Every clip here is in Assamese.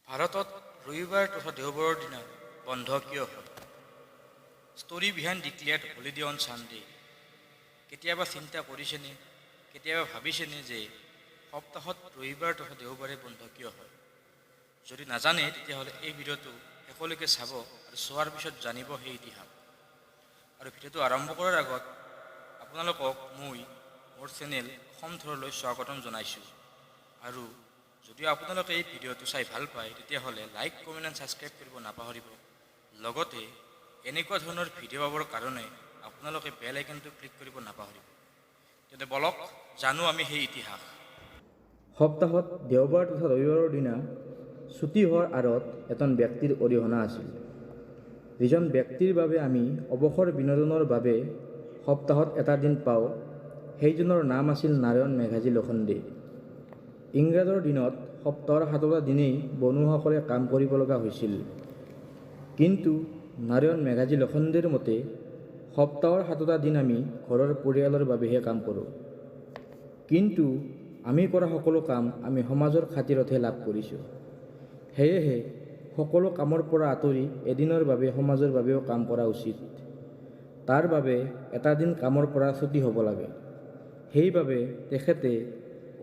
ভাৰতত ৰবিবাৰ তথা দেওবাৰৰ দিনা বন্ধ কিয় হয়? Story behind declared holiday on Sunday. কেতিয়াবা চিন্তা কৰিছেনে, কেতিয়াবা ভাবিছেনে যে সপ্তাহত ৰবিবাৰ তথা দেওবাৰে বন্ধ কিয় হয়? যদি নাজানে, তেতিয়াহ'লে এই ভিডিঅ'টো শেষলৈকে চাব আৰু চোৱাৰ পিছত জানিব সেই ইতিহাস। আৰু ভিডিঅ'টো আৰম্ভ কৰাৰ আগত আপোনালোকক মই মোৰ চেনেল অসম থৰলৈ স্বাগতম জনাইছোঁ। আৰু যদি আপোনালোকে এই ভিডিঅ'টো চাই ভাল পায়, তেতিয়াহ'লে লাইক, কমেণ্ট এণ্ড ছাবস্ক্ৰাইব কৰিব নাপাহৰিব। লগতে এনেকুৱা ধৰণৰ ভিডিঅ' পাবৰ কাৰণে আপোনালোকে বেল আইকনটো ক্লিক কৰিব নাপাহৰিব। তেন্তে বলক, জানো আমি সেই ইতিহাস। সপ্তাহত দেওবাৰ তথা ৰবিবাৰৰ দিনা ছুটী হোৱাৰ আঁৰত এজন ব্যক্তিৰ অৰিহণা আছিল, যিজন ব্যক্তিৰ বাবে আমি অৱসৰ বিনোদনৰ বাবে সপ্তাহত এটা দিন পাওঁ। সেইজনৰ নাম আছিল নাৰায়ণ মেঘাজী লোখণ্ডে। ইংৰাজৰ দিনত সপ্তাহৰ সাতোটা দিনেই বনুৱাসকলে কাম কৰিব লগা হৈছিল। কিন্তু নাৰায়ণ মেঘাজী লোখণ্ডেৰ মতে সপ্তাহৰ সাতোটা দিন আমি ঘৰৰ পৰিয়ালৰ বাবেহে কাম কৰোঁ, কিন্তু আমি কৰা সকলো কাম আমি সমাজৰ খাতিৰতহে লাভ কৰিছোঁ। সেয়েহে সকলো কামৰ পৰা আঁতৰি এদিনৰ বাবে সমাজৰ বাবেও কাম কৰা উচিত। তাৰ বাবে এটা দিন কামৰ পৰা ছুটী হ'ব লাগে। সেইবাবে তেখেতে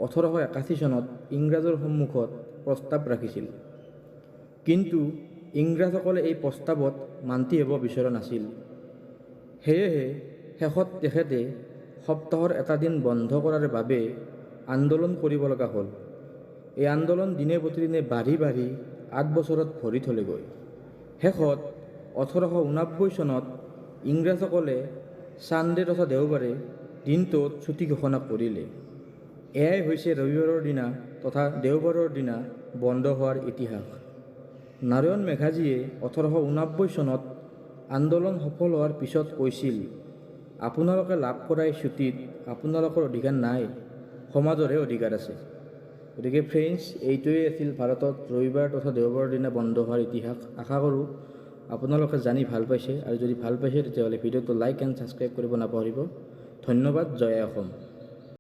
1881 চনত ইংৰাজৰ সন্মুখত প্ৰস্তাৱ ৰাখিছিল। কিন্তু ইংৰাজসকলে এই প্ৰস্তাৱত মান্তি হ'ব বিচৰা নাছিল। সেয়েহে শেষত তেখেতে সপ্তাহৰ এটা দিন বন্ধ কৰাৰ বাবে আন্দোলন কৰিব লগা হ'ল। এই আন্দোলন দিনে প্ৰতিদিনে বাঢ়ি বাঢ়ি 8 বছৰত ভৰি থলেগৈ। শেষত 1889 চনত ইংৰাজসকলে ছানডে তথা দেওবাৰে দিনটোত ছুটী ঘোষণা কৰিলে। এয়াই হৈছে ৰবিবাৰৰ দিনা তথা দেওবাৰৰ দিনা বন্ধ হোৱাৰ ইতিহাস। নাৰায়ণ মেঘাজীয়ে 1889 চনত আন্দোলন সফল হোৱাৰ পিছত কৈছিল, "আপোনালোকে লাভ কৰা এই ছুটীত আপোনালোকৰ অধিকাৰ নাই, সমাজৰহে অধিকাৰ আছে।" গতিকে ফ্ৰেণ্ডছ, এইটোৱেই আছিল ভাৰতত ৰবিবাৰ তথা দেওবাৰৰ দিনা বন্ধ হোৱাৰ ইতিহাস। আশা কৰোঁ আপোনালোকে জানি ভাল পাইছে। আৰু যদি ভাল পাইছে, তেতিয়াহ'লে ভিডিঅ'টো লাইক এণ্ড ছাবস্ক্ৰাইব কৰিব নাপাহৰিব। ধন্যবাদ। জয় আই অসম।